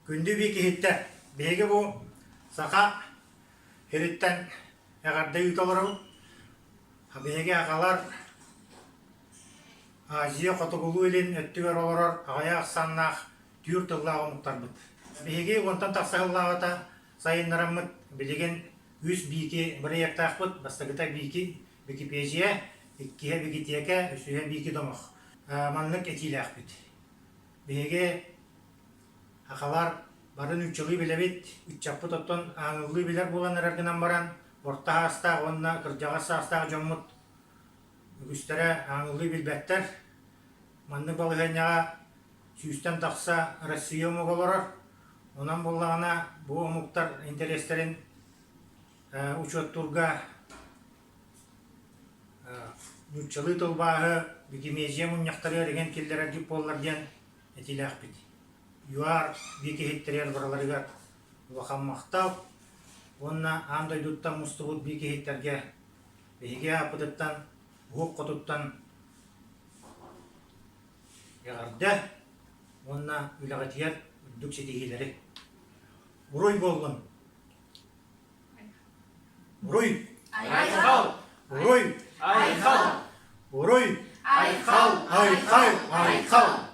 Күндү биикиһиттэр, биһиги бу саха сириттэн эҕэрдэ ыыта олоробут. Биһиги аҕалар Азия хотугулуу-илин өттүгэр олорор аҕыйах ахсааннаах түүр тыллаах омуктарбыт. Биһиги уонтан тахса сыллааҕыта сайыннараммыт билигин үс биики бырайыактаахпыт. Бастакыта биики Википедия, иккиһэ Бикитиэкэ, үсүһэ Биики домох. Маннык этиилээхпит. Биһиги сахалар бары нууччалыы билэбит, ыччаппыт оттон ааҥыллыы билэр буолан эрэр гынан баран, орто саастаах уонна кырдьаҕас саастаах дьоммут үгүстэрэ ааҥыллыы билбэттэр. Маннык балаһыанньаҕа сүүстэн тахса Россия омуга олорор. Онон буоллаҕына бу омуктар интэриэстэрин учуоттуурга нууччалыы тылбааһы Викимедиа мунньахтарыгар игэн киллэрэргит буоллар диэн этиилээхпит. ЮАР биикиһиттэригэр барыларыгар улахан махтал уонна аан дойдуттан мустубут биикиһиттэргэ биһиги ааппытыттан уһук хотуттан эҕэрдэ уонна үлэҕитигэр үрдүк ситиһиилэри. Уруй буоллун! Уруй! Айхал! Уруй! Айхал! Уруй! Айхал! Айхал! Айхал!